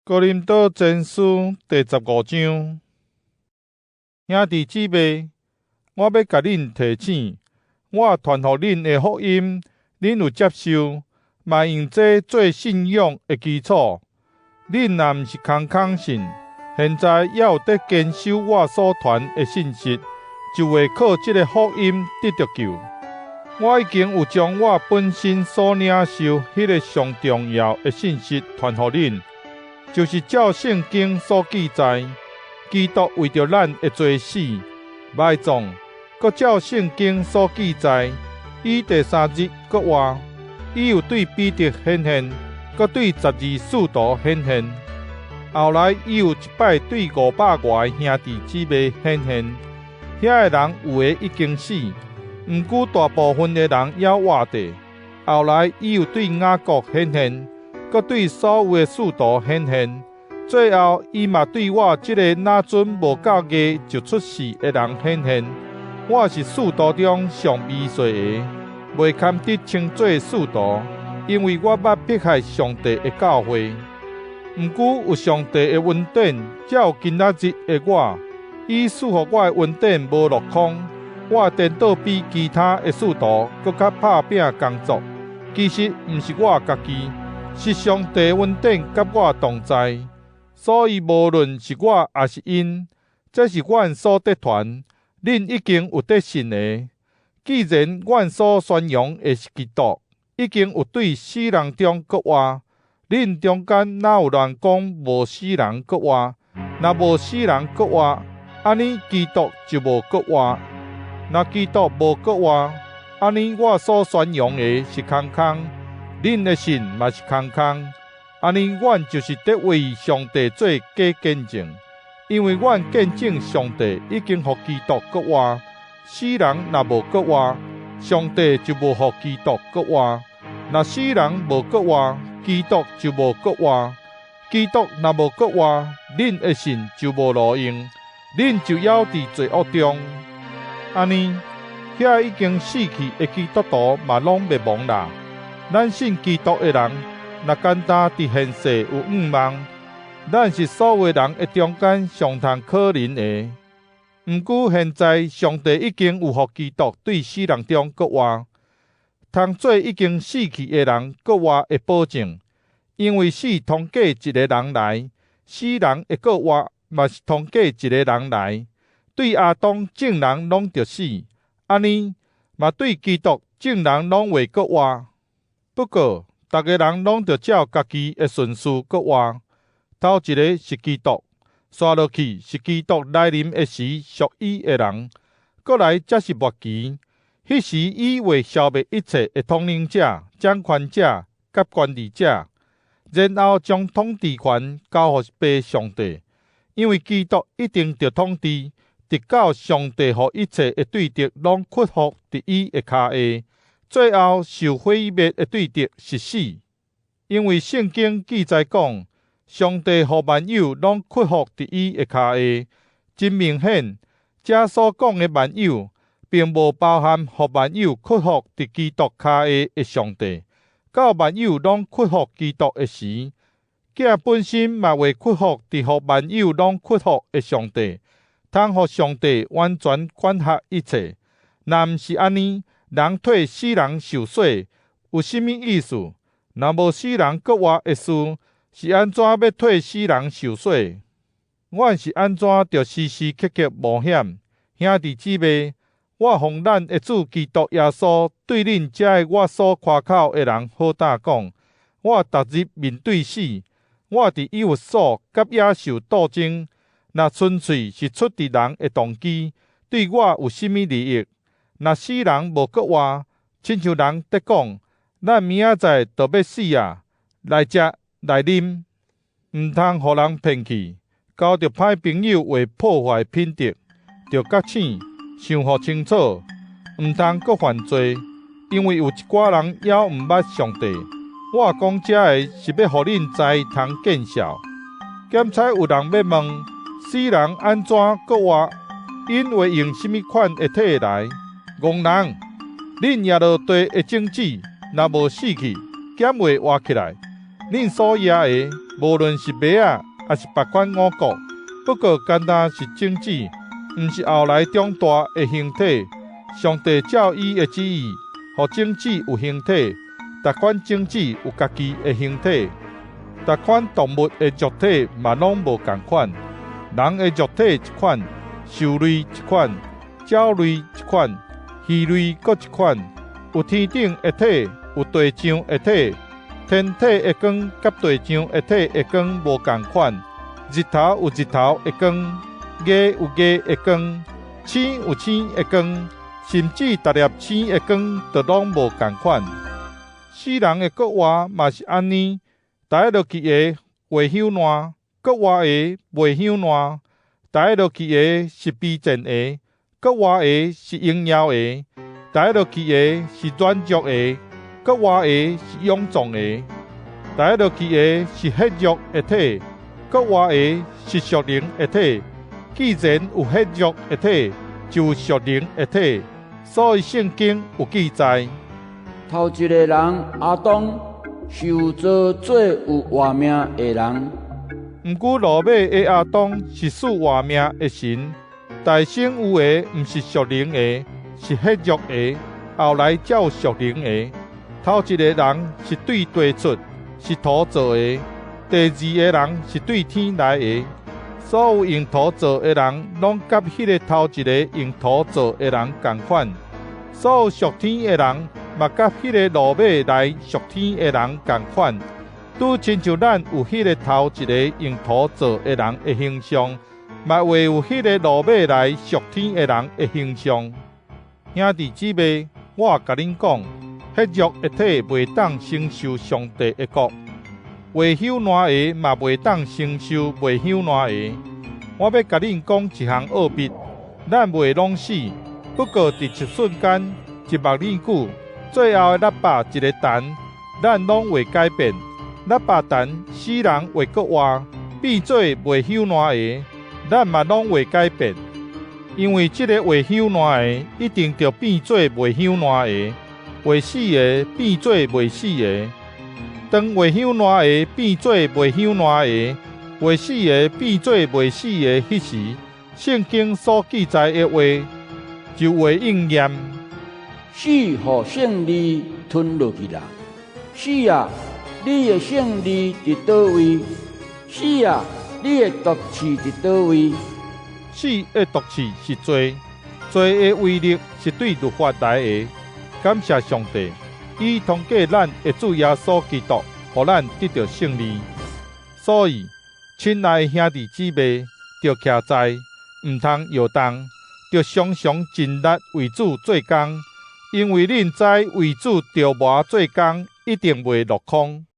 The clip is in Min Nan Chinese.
哥林多前書第十五章，兄弟姊妹，我欲共恁提醒，我傳予恁的福音，恁有接受，嘛用這做信仰的基礎。恁若毋是空空信，現在猶有佇堅守我所傳的信息，就會靠這个福音得著救。我已經有將我本身所領受彼个上重要的信息傳予恁。就是照聖經所記載，基督為著咱的罪死，埋葬，閣照聖經所記載，伊第三日閣活，伊又對彼得顯現，閣對十二使徒顯現。後來伊又一擺對五百外个兄弟姊妹顯現，遐个人有的已經死，毋過大部分的人猶活著。後來伊又對雅各顯現，閣對所有的使徒顯現，最後伊嘛對我這个若陣無夠月就出世的人顯現。我是使徒中上微細的，袂堪得稱做使徒，因為我捌迫害上帝的教會。毋過有上帝的恩典，才有今仔日的我。伊賜予我的恩典無落空，我顛倒比其他的使徒閣較拍拚工作。其實毋是我家己，是上帝恩典佮我同在，所以無論是我抑是𪜶，這是阮所得傳，恁已經有得信的。既然阮所宣揚的是基督，已經有對死人中閣活，恁中間哪有人講無死人閣活？若無死人閣活，按呢基督就無閣活。若基督無閣活，按呢我所宣揚的是空空。恁的信嘛是空空，按呢，阮就是佇為上帝做假見證，因為阮見證上帝已經予基督閣活。死人若無閣活，上帝就無予基督閣活。若死人無閣活，基督就無閣活。基督若無閣活，恁的信就無路用，恁就猶佇罪惡中。按呢，遐已經死去的基督徒嘛攏滅亡啦。咱信基督的人，若簡單佇現世有向望，咱是所有人的中間上通可憐的。毋過現在上帝已經有予基督對死人中閣活，通做已經死去的人閣活的保證。因為死通過一个人來，死人的閣活嘛是通過一個人來。對亞當眾人攏著死，按呢嘛對基督眾人攏會閣活。不過，逐个人攏著照家己的順序閣活。頭一个是基督，紲落去是基督來臨的時屬伊的人，閣來才是末期。彼時伊會消滅一切的統領者、掌權者佮權力者，然後將統治權交予父上帝。因為基督一定著統治，直到上帝予一切的對敵攏屈服佇伊的跤下。最後受毀滅的對敵是死，因為聖經記載講，上帝予萬有攏屈服佇伊的跤下。真明顯，這所講的萬有，並無包含予萬有屈服佇基督跤下的上帝。到萬有攏屈服基督的時，囝本身嘛會屈服佇予萬有攏屈服的上帝，通予上帝完全管轄一切。若毋是按呢，人替死人受洗，有啥物意思？若無死人閣活的事，是按怎欲替死人受洗？阮是按怎著時時刻刻冒險？兄弟姊妹，我奉咱的主基督耶穌對恁這个我所誇口的人好膽講，我逐日面對死。我佇以弗所佮野獸鬥爭，若純粹是出佇人的動機，對我有啥物利益？若死人無閣活，親像人佇講，咱明仔載就欲死啊，來食來啉，毋通予人騙去，交著歹朋友會破壞品德，著覺醒，想予清楚，毋通閣犯罪，因為有一寡人猶毋捌上帝。我講這个是欲予恁知通見笑。檢采有人欲問，死人按怎閣活？𪜶會用啥物款的體來？戇人，恁耶落地的種子，若無死去，減會活起來。恁所攑的，無論是麥仔，抑是別款五穀，不過干焦是種子，毋是後來長大的形體。上帝照伊的旨意，予種子有形體，逐款種子有家己的形體。逐款動物的肉體嘛攏無仝款，人的肉體一款，獸類一款，鳥類一款，魚類閣一款。有天頂的體，有地上的體，天體的光佮地上的體的光無仝款。日頭有日頭的光，月有月的光，星有星的光，甚至逐粒星的光都攏無仝款。死人會閣活嘛是按呢，臺落去的會朽爛，閣活的袂朽爛；臺落去的是卑賤的，閣活的是榮耀的；臺落去的是軟弱的，閣活的是勇壯的；臺落去的是血肉的體，閣活的是屬靈的體。既然有血肉的體，就有屬靈的體。所以聖經有記載：頭一个人亞當受造做有活命的人。毋過落尾的亞當是賜活命的神。大先有的毋是屬靈的，是血肉的，後來才有屬靈的。頭一个人是對地出，是土做的；第二个人是對天來的。所有用土做的人，攏佮彼个頭一个用土做的人仝款；所有屬天的人，嘛佮彼个落尾來屬天的人仝款。拄親像咱有彼个頭一个用土做的人的形象，嘛會有彼个落尾來屬天的人的形象。兄弟姊妹，我共恁講，血肉的體袂當承受上帝的國，會朽爛的嘛袂當承受袂朽爛的。我欲共恁講一項奧秘：咱袂攏死，不過佇一瞬間、一目爾久，最後的喇叭一个彈，咱攏會改變。喇叭彈，死人會閣活，變做袂朽爛的，咱嘛攏會改變。因為這个會朽爛的，一定著變做袂朽爛的；會死的變做袂死的。當會朽爛的變做袂朽爛的，會死的變做袂死的彼時，聖經所記載的話就會應驗：死予勝利吞落去啦！死啊，你的勝利佇佗位？死啊，你的毒刺佇佗位？死的毒刺是罪，罪的威力是對律法來的。感謝上帝，伊通過咱的主耶穌基督，予咱得著勝利。所以，親愛的兄弟姊妹，著徛在，毋通搖動，著常常盡力為主做工，因為恁知為主著磨做工，一定袂落空。